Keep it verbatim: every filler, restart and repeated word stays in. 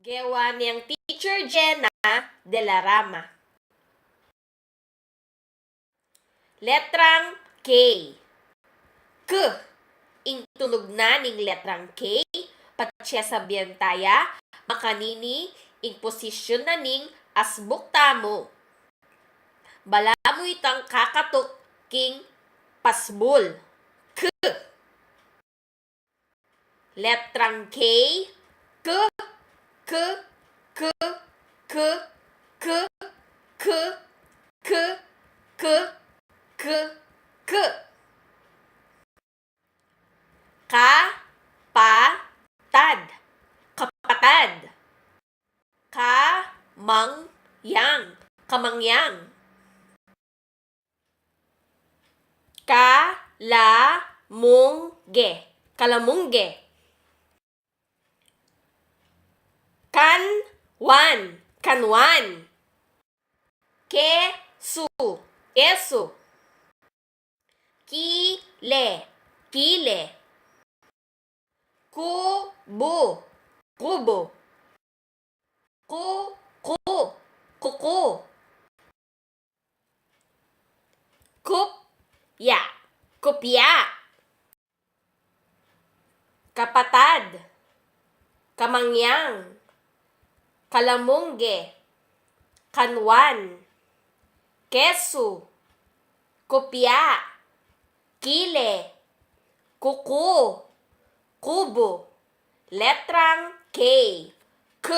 Gewa neng Teacher Jenna de la Rama. Letrang K. K. Ing tunog na ning letrang K, patse sabian taya makanini ing posisyun na ning asbuk tamu. Balamu itang kakatuk king pasbul. K. Letrang K. K, K, K. Ka, pa, tad. Kapatad. Ka, mang, yang. Kamangyang. Ka, la, mung, ge. Kalamungge. Kan, wan. Kanwan. Ke, su. Kesu. Ki, le. Kile. Ku, bu. Kubu. Ku, ku. Kuku. Kup, ya. Kupya. Kapatad. Kamangyang. Kalamungge. Kanwan. Kesu. Kupya. Kile. Kuku. Kubu. Letrang K. K.